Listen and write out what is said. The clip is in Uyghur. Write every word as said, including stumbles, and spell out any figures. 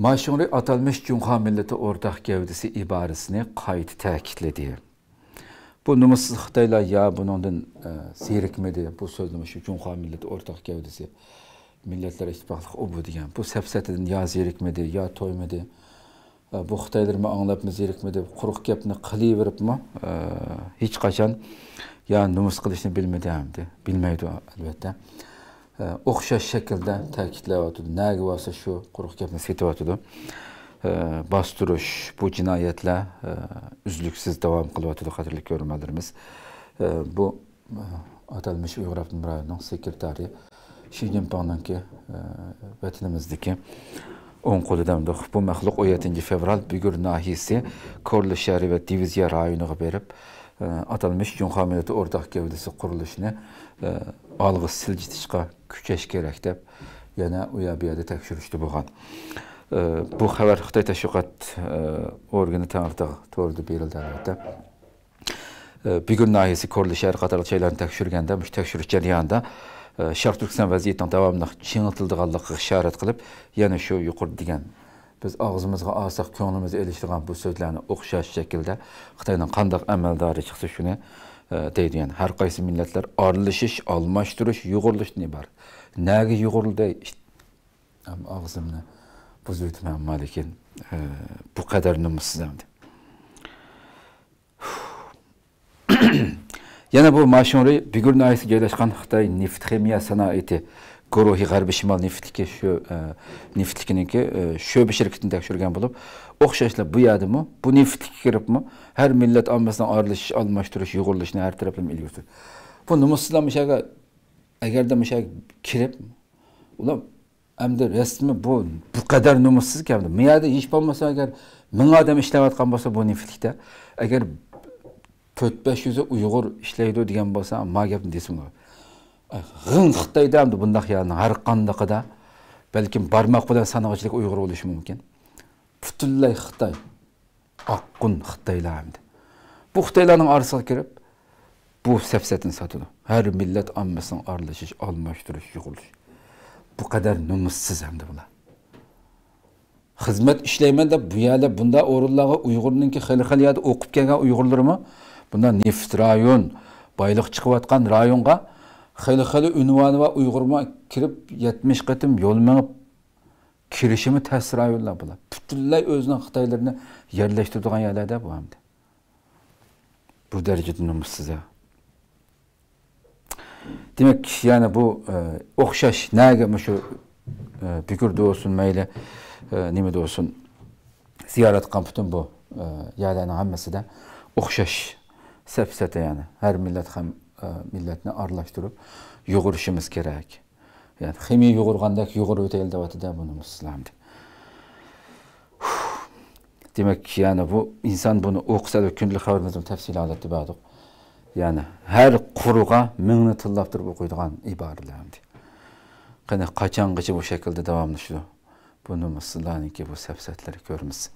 ماشۇڭرى ئاتالمىش جۇڭخۇا مىللىتى ئورتاق گەۋدىسى ئىبارىسىنى قايتا تەكىتلىدى. بۇ نومۇسسىز خىتايلار يا بۇنىڭدىن، ئە، زېرىكمىدى، بۇ سۆزنى مۇشۇ جۇڭخۇا مىللىتى ئورتاق گەۋدىسى، مىللەتلەر ئىتتىپاقلىقى ئۇ بۇ دېگەن، بۇ سەپسەتىدىن يا زېرىكمىدى، يا تويمىدى. ئە، بۇ خىتايلىرىمۇ ئاڭلاپمۇ زېرىكمىدى، قۇرۇق گەپنى قىلىۋېرىپمۇ، ئە، ھېچقاچان يا نومۇس قىلىشنى بىلمىدى ئەمدى. بىلمەيدۇ، ئەلۋەتتە. ئە، ئوخشاش شەكىلدە تەكىتلەۋاتىدۇ. نەگە بارسا شۇ قۇرۇق گەپنى سېتىۋاتىدۇ. ئە، باستۇرۇش، بۇ جىنايەتلەر، ئە، ئۈزلۈكسىز داۋام قىلىۋاتىدۇ، قەدىرلىك كۆرۈرمەنلىرىمىز. ئە، بۇ، ئە، ئاتالمىش ئۇيغۇر ئاپتونوم رايونىنىڭ سېكرېتارى شى جىنپىڭنىڭكى، ئە، ۋەتىنىمىزدىكى ئوڭ قولى دەمدۇق. بۇ مەخلۇق ئون يەتتىنچى فېۋرال بۈگۈر ناھىيەسى كورلا شەھىرى ۋە دىۋىزىيە رايونىغا بېرىپ، ئاتالمىش جۇڭخۇا مىللىتى ئورتاق گەۋدىسى قۇرۇلۇشىنى، ئە، ئالغا سىلجىتىشقا كۈچەش كېرەك دەپ، يەنە ئۇ يەر بۇ يەردە تەكشۈرۈشتە بولغان. ئە، بۇ خەۋەر خىتاي تەشۋىقات، ئە، ئورگىنى تەڭرىتاغ تورىدا بېرىلدى، ئەلۋەتتە. ئە، بۈگۈر ناھىيەسى كورلا شەھىرى قاتارلىق جايلارنى تەكشۈرگەندە، مۇشۇ تەكشۈرۈش جەريانىدا، ئە، شەرقىي تۈركىستان ۋەزىيىتىنىڭ داۋاملىق چىڭىتىلىدىغانلىقىغا ئىشارەت قىلىپ، يەنە شۇ يۇقىرىدا دېگەن بىز ئاغزىمىزغا ئالساق، كۆڭلىمىزگە ئېلىشىدىغان بۇ سۆزلەرنى ئوخشاش شەكىلدە خىتاينىڭ قانداق ئەمەلدارى چىقسا شۇنى، ئە، دەيدۇ. يەنى ھەر قايسى مىللەتلەر ئارىلىشىش، ئالماشتۇرۇش، يۇغۇرۇلۇشتىن ئىبارەت. نەگە يۇغۇرۇلدى؟ ئىشت-، ئەم، ئاغزىمنى بۇزۇۋېتىمەن، ئەمما لېكىن، ئە، بۇ قەدەر نومۇسسىز ئەمدى. يەنە بۇ ماشۇڭرى بۈگۈر ناھىيەسىدە جايلاشقان خىتاي نېفىت خىمىيە سانائىتى گۇرۇھى غەربىي شىمال نېفىتلىكى شۆ-، ئە، نېفىتلىكىنىڭكى، ئە، شۆبە شىركىتىنى تەكشۈرگەن بولۇپ، ئوخشاشلا بۇ يەردىمۇ، بۇ نېفىتلىككە كىرىپمۇ، ھەر مىللەت ئاممىسىنىڭ ئارىلىشىش، ئالماشتۇرۇش، يۇغۇرۇلۇشىنى ھەر تەرەپلىمە ئىلگىرى سۈردى. بۇ نومۇسسىزلار مۇشۇ يەرگە، ئەگەردە مۇشۇ يەرگە كىرىپ، ئۇلار ئەمدى رەسمىي بۇ، بۇ قەدەر نومۇسسىزكەن. مۇ يەردە ھېچ بولمىسا، ئەگەر مىڭ ئادەم ئىشلەۋاتقان بولسا بۇ نېفىتلىكتە، ئەگەر تۆت بەش يۈزى ئۇيغۇر ئىشلەيدۇ دېگەن بولسا، ما گەپنى دېسىمۇ. غىڭ خىتايدا ئەمدى بۇنداق يەرنىڭ ھەر قاندىقىدا، بەلكىم بارماق بىلەن سانىغۇچىلىك ئۇيغۇر بولۇشى مۇمكىن. پۈتۈنلەي خىتاي. ئاققۇن خىتايلار ئەمدى. بۇ خىتايلارنىڭ ئارىسىغا كىرىپ، بۇ سەپسەتىنى ساتىدۇ. ھەر مىللەت ئاممىسىنىڭ ئارىلىشىش، ئالماشتۇرۇش، يۇغۇرۇلۇش. بۇ قەدەر نومۇسسىز ئەمدى بۇلار. خىزمەت ئىشلەيمەن دەپ بۇ يەردە بۇنداق ئورۇنلارغا ئۇيغۇرنىڭكى خېلى-خېلى يەردە ئوقۇپ كەلگەن ئۇيغۇرلىرىمۇ بۇنداق نېفىت رايون، بايلىق چىقىۋاتقان رايونغا خېلى-خېلى ئۇنۋانى بار ئۇيغۇرمۇ كىرىپ يەتمىش قېتىم يول مېڭىپ كىرىشىمۇ تەس رايونلار بۇلار. پۈتۈنلەي ئۆزىنىڭ خىتايلىرىنى يەرلەشتۈرىدىغان يەرلەردە بۇ ئەمدى. بۇ دەرىجىدە نومۇسسىز ھە. دېمەك، يەنى بۇ، ئە، ئوخشاش نەگە مۇشۇ، ئە، بۈگۈردە بولسۇن مەيلى، ئە، نېمىدە بولسۇن، زىيارەت قىلغان پۈتۈن بۇ، ئە، يەرلەرنىڭ ھەممىسىدە ئوخشاش سەپسەتە، يەنى ھەر مىللەت ھەم، ئە، مىللەتنى ئارىلاشتۇرۇپ يۇغۇرۇشىمىز كېرەك. يەنى خىمىيە يۇغۇرغاندەك يۇغۇرۇۋېتەيلى دەۋاتىدۇ بۇ نومۇسسىزلار ئەمدى. دېمەك، يەنى بۇ ئىنسان بۇنى ئوقۇسا، كۈندىلىك خەۋىرىمىزدىمۇ تەپسىلىي ھالەتتە بەردۇق. يەنى ھەر قۇرغا مىڭنى تىللاپ تۇرۇپ ئوقۇيدىغان ئىبارىلەر ئەمدى. قېنى، قاچانغىچە بۇ شەكىلدە داۋاملىشىدۇ؟ بۇ نومۇسسىزلارنىڭكى بۇ سەپسەتىلىرى كۆرىمىز.